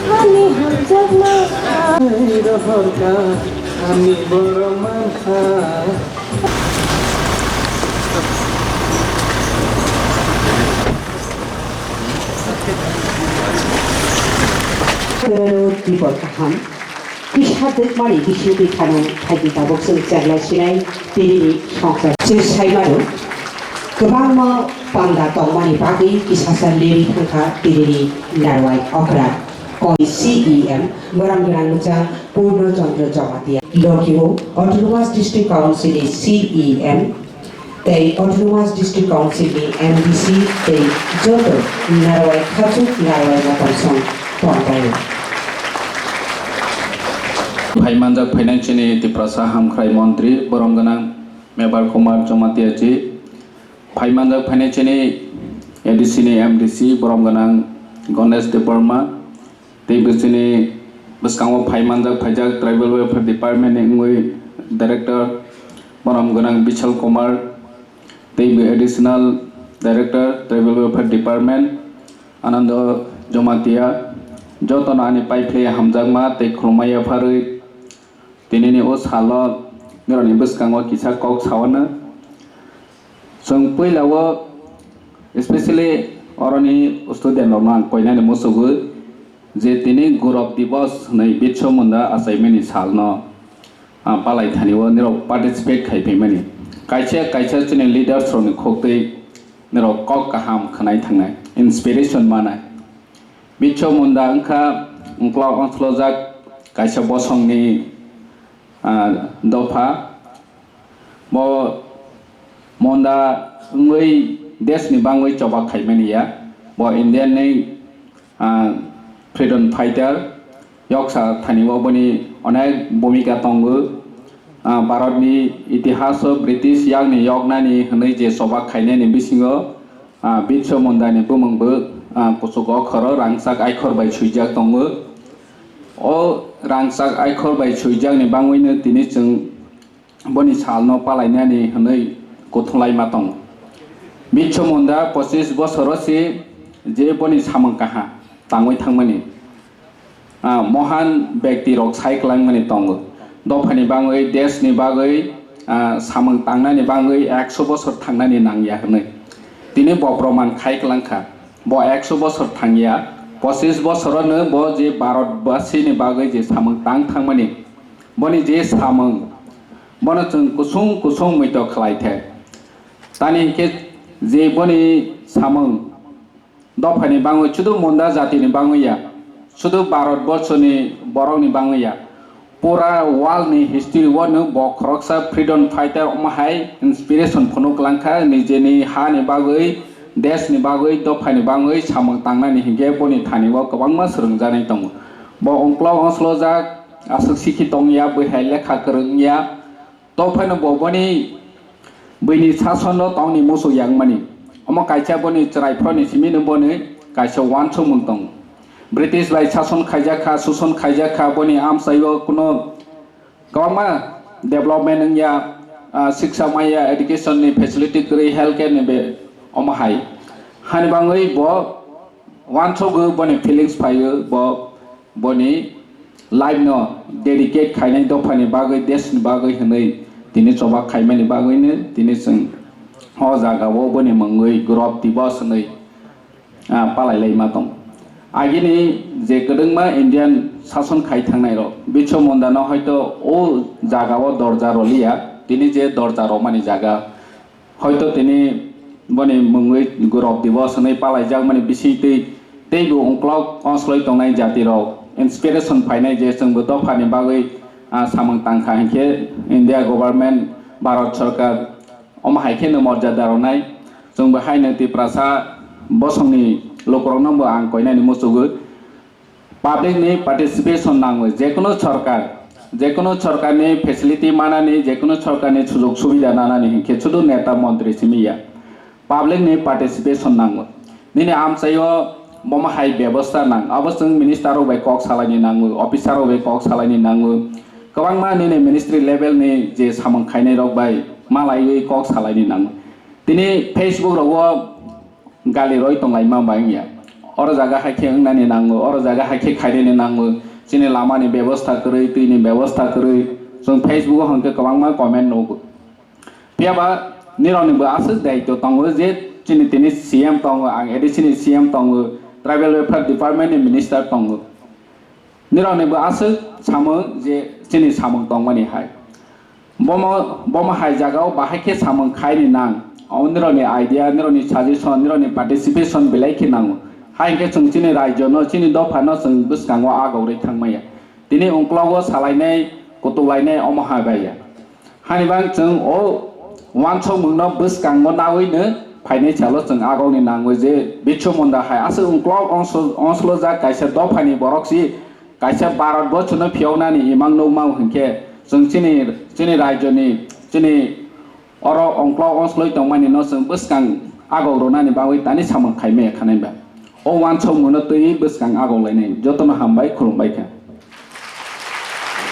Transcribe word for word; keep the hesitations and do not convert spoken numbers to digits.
Ani hamjakma ani rohorka, ani borok mankha. Kwrwrw tibor kaham. Kisa dwkmani bisingtwi thani phaidi tabuk chwng chekla sinai tinini songsar. Chwng saimano kwbangma panda tongmani bagwi kisasa leri thangkha tinini narwai okra. Koi C E M, borok gwnang bwsa Purno Chandra Jamatia. Lokio Autonomous District Council ni C E M, tei Autonomous District Council ni M D C tei joto narwai khachuk narwai motom song tongbaio. Phaimanjak phainai chini Tiprasa hamkhrai montri borom gwnang Mebar Kumar Jamatia ji, phaimanjak phainai chini A D C ni M D C borom gwnang Ganesh Debbarma, tei bwswini bwskango phai manjak phaijak Tribal Welfare Department ni wngwi Director borom gwnang Bichal Kumar, tei bo Additional Director Tribal Welfare Department Anando Jamatia, jotono ani paiphlwi hamjakma tei khulumma yapharwi tinini o salo norokni bwskango kisa kok saono. Chwng puila o, especially oroni student rokno ang koinani muchugwi je tini Gaurav Diwas hwnwi Birsa Munda achaimani salno, ah, palai thani o nirok participate khai phaimani. Kaisa kaisa chini leaders rokni khuktwi nirok kok kaham khwnai thangnai, inspiration manai. Birsa Munda wngkha ungkla ongthlojak kaisa bosongni, ah, dopha. Bo Munda wngwi deshni bangwi choba khaimani ya. Bo Indian ni, ah, freedom fighter, yoksa thani o boni onek bhumika tongo. Ah, Bharat ni itihas o British yakni yoknani hwnwi je choba khainani bisingo, ah, Birsa Munda ni bumung bo, ah, kuchugo khoro rangchak aikhor bai swijak tongo. O rangchak aikhor bai swijakni bangwino tini chwng boni salno palainani hwnwi kuthung laima tongo. Birsa Munda pochis bosoro se je boni samung kaha tangwi thangmani, ah, mohan bekti rok sai kwlangmani tongo. Dophani bangwi, deshni bagwi, ah, samung tangnani bangwi ekso bosor thangnani nangya hwnwi. Tini bo proman khai kwlangkha. Bo ekso bosor thangya, pochis bosorono bo je Bharat basini bagwi je samung tang thangmani, boni je samung, bono chwng kusung kusung muito khlai the. Tani hinkhe je boni samung dophani bangwi, sudu Munda jatini bangwi ya, sudu Bharat borsoni borokni bangwi ya, pura world ni history o no bo khoroksa freedom fighter omo hai inspiration phunuk langkha, nijeni ha ni bagwi, desh ni bagwi, dopha ni bagwi samung tangnani hinkhe boni thani o kwbangma swrwngjaknai tongo. Bo ungklo ongslojak, aswk sikhi tongya, bwihai lekha kwrwngya, to phano bo boni buini sasono tongni muchuk yangmani. Omo kaisa boni chwrai phoroni simi no boni kaisa uansukmung tongo. British bai sason khaijak kha, suson khaijak kha, boni amchai o kuno kwbangma development wngya, ah, siksa maya, education ni facility kwrwi, health care ni be omo hai. Hani bangwi bo uansukgo, boni feelings phaio, bo boni life no dedicate khainai dophani bagwi, desh ni bagwi hwnwi tini choba khaimani bagwino tini chwng o jaga o boni mungwi Gaurav Diwas hwnwi, ah, palai lai ma tong. Agini je kwdwngma Indian sason khai thangnai rok, Birsa Munda no hoito o jaga o dorja roliya, tini je dorja romani jaga, hoito tini boni mungwi Gaurav Diwas hwnwi palai jakmani bisingtwi Teibo ungklok onsloi tongnai jatirok inspiration phainai je chwngbo dophani bagwi, ah, samung tangkha hinkhe India government, Bharat Sarkar omo hai kheno morjada rwnai. Chwngbo haino Tiprasa bosongni lukurokno bo ang koinani muchugwi. Public ni participation nango, jekono sorkar, jekono sorkarni facility manani, jekono sorkarni sujog subida nanani hinkhe sudu neta montri simi ya. Public ni participation nango. Nini amchaio bomo hai bebosta nang. Abo chwng minister rok bai kok salaini nango, officer rok bai kok salaini nango. Kwbangma nini ministry level ni je samung khainai rok bai malaiwi kok salaini nango. Tini Facebook rogo gali roi tonglaima bai wngya. Oro jaga hai khe wngnani nango, oro jaga hai khe khainani nango. Chini lamani bebosta kwrwi, twini bebosta kwrwi. Chwng Facebook o hwnkhe kwbangma comment nugo. Phiya ba nirokni bo aswk daitw tongo je chini tini C M tongo, ang A D C ni C M tongo, Tribal Welfare Department ni minister tongo. Nirokni bo aswk samung je chini samung tongmani hai. Bomo, bomo hai jagao bahai khe samung khaini nang. Omo nirokni idea, nirokni suggestion, nirokni participation belai khe nango. Hai hwnkhe chwng chini rajyo no, chini dopha no chwng bwskango agorwi thangmaya. Tini ungklogo salainai, kutulainai omo hai bai ya. Hani bang chwng o wansokmungno bwskango nawino phainai salo chwng agokni nangwi je Birsa Munda hai aswk ungklok onslo-, onslojak kaisa dophani borok si kaisa Bharat bochorno phiyoknani imang nukmao hinkhe chwng chini, chini rajyoni, chini oro ungklok onsloi tongmani no chwng bwskang agok rwnani bagwi tani samung khaimaya khanai ba. O wansokmungno twiwi bwskang agok lainai. Jotono hambai, khulumbai kha.